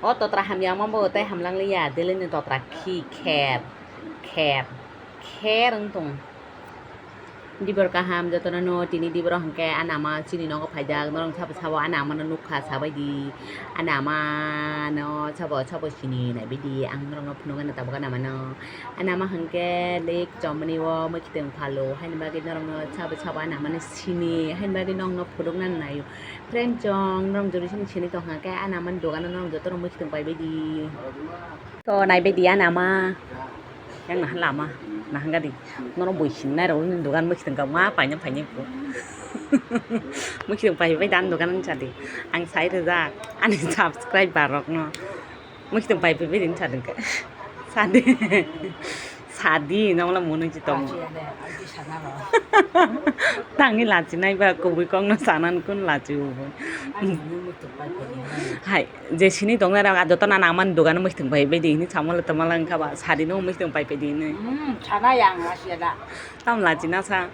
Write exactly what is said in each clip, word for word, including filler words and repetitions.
O totra hamya omo bo tei hamlang liya, daily ni totra khi kher, kher, kher wng tong. Dibor kaham jotono no, tini dibor hwnkhe ani ama chini nogo phaijak, norok sabo sabo ani ama no nukha sabai di, ani ama no sabo sabo sini naibai di, ang norok no phunuk ani tabuk ani ama no, ani ama hwnkhe lik chomni o mwkhitwng phalo, haini bagwi norok no sabo sabo ani ama no sini, haini bagwi norok no phunuk nani naio. Friend chong, norok jodi sini sini tong kha khe, ani ama ni dogano norok joto rok mwkhitwng pai bai di. To nai bai di ani ama. Yang naha lama, naha gadi. Norok boi sini nai rok ni dogan mwkhitwng kha ma paina paina ko. Mwkhitwng pai bai dan dogan ang chadi. Ang sai rwjak ani subscriber rok no. Mwkhitwng pai pai bai din sading khe. Sadi. Sadi, nongla munu ji tong. Lachi ane, aji sana ro. Tangi lachi nai ba, kubui kong no sanan kun lachi ubo. Ani ni mutu pai pai ni. Hai, je sini tong na ra, joto na nangman dogan mwkhitwng pai bai di, hini samala tamala wngkha ba, sadi no mwkhitwng pai pai di hini. Hmm, sana yang lachi ada. Tam lachi na sa,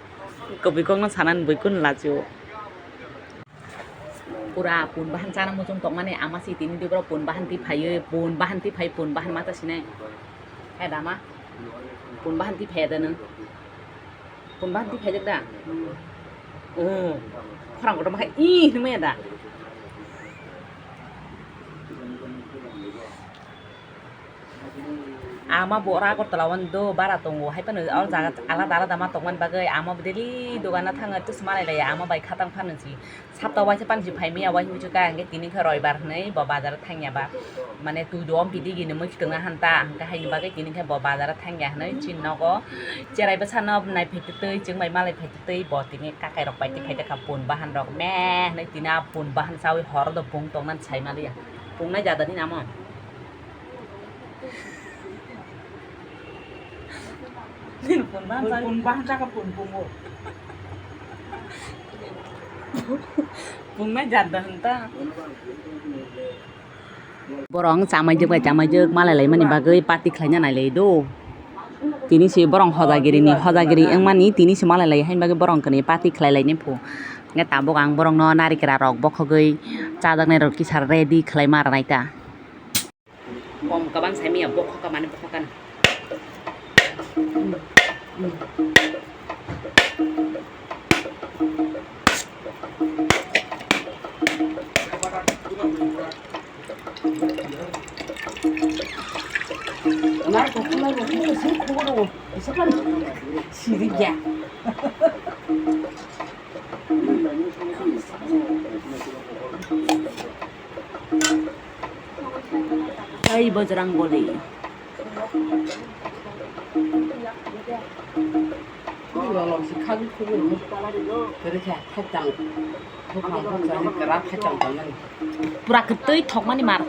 kubui kong no sanan bui kun lachi o. Pura pun bahan chana muchung tongmani ama si tini diboro pun bahan ti phaiwi, pun bahan ti phai, pun bahan mata sinai. Hai dama? Pun bahan ti phai da nang? Pun bahan ti phai da? Oh. Khorang kotor makhai, ih, nung maya da? Ama bo oro Agartala o do bara tongo, hai phano o jaga alada alada ma tongmani bagwi ama bo daily dogano thango, tei se malai laiya ama bai khatang phano si sapta waisa phano si phai maya, waisa hwnwi kha hwnkhe tini khe roibar hwnwi bo bazar thangya ba, mane twi do om pidi gini mwkhitwng na hanta, hwnkhe haini bagwi tini khe bo bazar thangya hwnwi chini nogo cherai bwsano naiphai twi chwng bai malai phai twi bo tini kakai rok bai twi phai kha pun bahan rok me hwnwi tini a pun bahan chawi horo do bung tongmani sai maliya, pungnai jada ni namo. Nini pun bahan Oi, chai. Pun bahan chaka pun pungo. Pungnai jat da hwnta. Borok chamai jwk bai chamai jwk malai lai mani bagwi party khlaina nai lai do. Tini se borok hojagiri ni hojagiri wngmani tini se malai lai haini bagwi borok kwnwi party khlai lai ni phu. Hwnkhe tabuk ang borok no narikra rok bokhogwi chajaknai rok kisa ready khlai ma rwnai ta. Kom kaban sai maya bokhok ka mane bokhok kan. Nai ko kulai ko kulai si kubo ro. Isa kan siri ya. Hai Bajrang Bali. Ni lolong si khagwi khugwi rw. Kere khe thaitang. Buphang buphang ni kera thaitang tangnani. Pura kwtwi thokmani mar.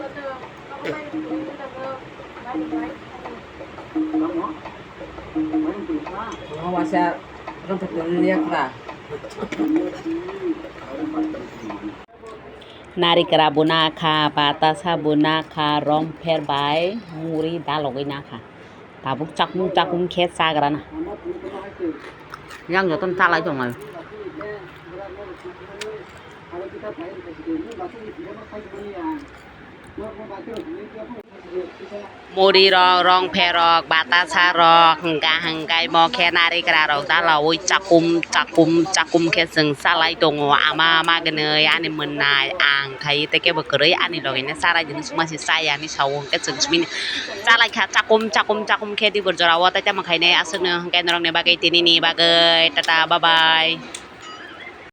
Wasa rong thaitang ni yakra. Narikra bo nakha, batasa bo nakha, rong pher bai muri dalogwi nakha. Tabuk chakmung chakmung khe chagrana. Yang jotono chalai tongo. Muri rok, rong pher rok, batasa rok, hwnkha hwnkhe mo khe narikra rok dalawi chakum chakum chakum khe chwng chalai tongo. Ama magwnwi ani mwnnai ang khai tei kebo kwrwi ani logino charai dino chuma se chaya hinwi sao, hwnkhe chwng simi chalai kha chakum chakum chakum khe dibor jora o tei tamo khainai aswkno hwnkhe norokni bagwi tinini bagwi tata bye bye.